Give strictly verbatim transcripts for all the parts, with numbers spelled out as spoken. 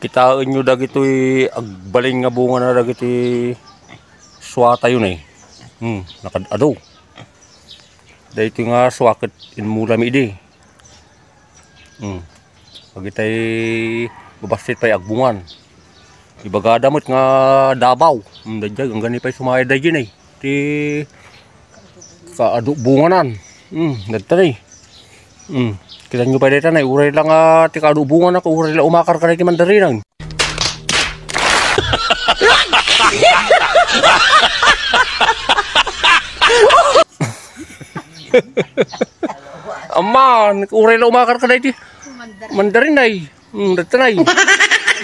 Kitaenyo dagitoy agbalin nga bungana dagiti suatayo ne. Hmm, nakad-adu. Daytoy nga sua ket inmulami idi. Hmm. Dagitay babassit pay agbungan. Ibagada met nga Davao. Hmm, daydiay, anggani pay sumayad daydiay ne. Ti kaadu bunganan. Hmm, dayta ne. Hmm. Kitanyo pay dayta ne, uray la nga ti kaadu bungana, uray la umakar kadagiti mandarinan. Amman, uray la umakar kadagiti mandarinay. Hmm, dayta ne.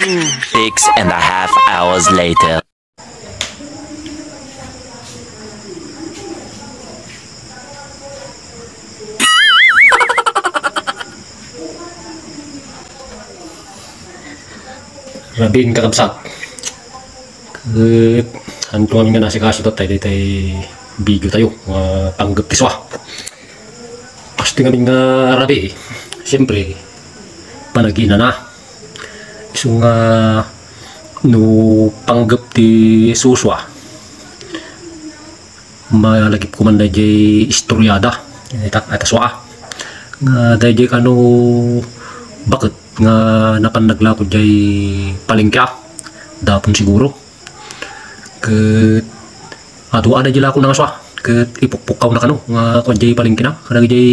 Hmm. Six and a half hours later. Rabii, kakabsat. Ket, anto ngamin nga naasikaso tayo daytay video tayo, nga panggep ti sua. Kastoy ngamin nga rabii, siyempre, panag-inana. Isu nga no panggep ti susua, malagipko man daydiay istoriada. Ita, ita sua. Nga daydiay kano baket nga napan naglako diay palengke a. Dapon siguro. Ket adu a daydiay lakona nga sua. Ket ipukpukkawna kano nga kua diay palengkena. Kadagiti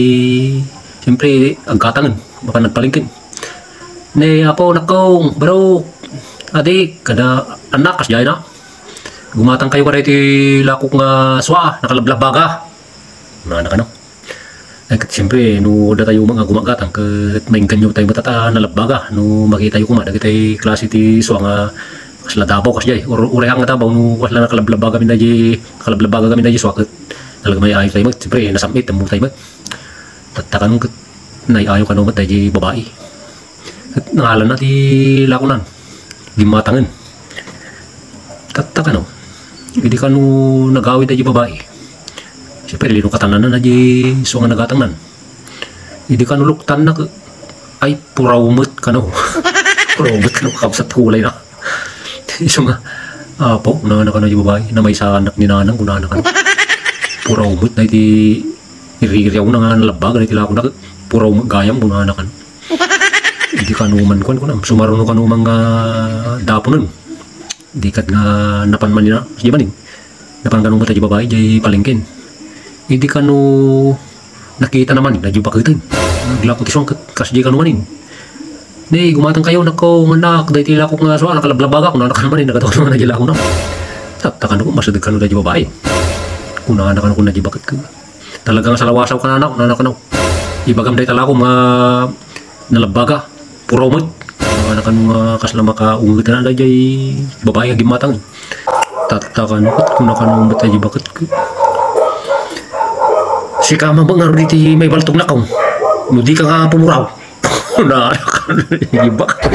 siyempre aggatangen. Mapan nagpalengken. Ne, apo, nakko, bro. Adi, kada anak, kasdiay na. Gumatangkayo kadagiti lakok nga sua, nakalablabaga. Kunana kano. Ay, ket siyempre, no datayo nga gumagatang, ket maingganyo tayo met a nalabbaga. No makitayo koma, dagiti klase ti sua nga kasla Davao, kasdiay. Or, uray nga Davao, no kasla nakalablabaga min daydiay, nakalablabaga min daydiay sua, ket talaga may ayo tayo met. Siyempre, nasam-it, ammo tayo met. Tatta kano ket nay-ayo kano met daydiay babai. Ket nangalanna ti lakonan. Gimmatangen. Tatta kano. Idi kano nagawid daydiay babai. Siyempre, linukatanna daydiay sua nga nagatangnan. Idi kano luktanna ket, ay, puraw met kano. Puraw met kano, kakabsat, kulay na. Isu nga, "Apo," kunana kano daydiay babai, "namaysanak ni nanang," kunana kano. Puraw met daydiay iri-iriawna nga nalabbaga daydiay lakona. "Puraw met gayam," kunana kano. Idi kano man kuan, kunam, sumaruno kano man nga daponen. Idi ket nga napan man ina, di manen. Napan kano met daydiay babai, diay palengken. Idi kano nakitana man, daydiay baketen. Naglako ti suang ket kasdiay kano manen. Ne, gumatangkayo, nakko, nga anak, daydiay lakok nga sua, nakalablabagak, kunana kano manen, nagadaw kano daydiay lakona. Tatta kano, masideg kano daydiay babai. Kunana kano, kunana daydiay baket ket. Talaga nga salawasaw kanana, kunana kano. Ibagam dayta lakom nga nalabbaga, puraw met. Kunana kano nga kasla makaunget na daydiay babai nga gimmatang. Tatta kano, ket kuna kano met daydiay baket ket. Sika man ngarud iti maibaltog nakko. No dika nga pumuraw. Kunana kano daydiay baket.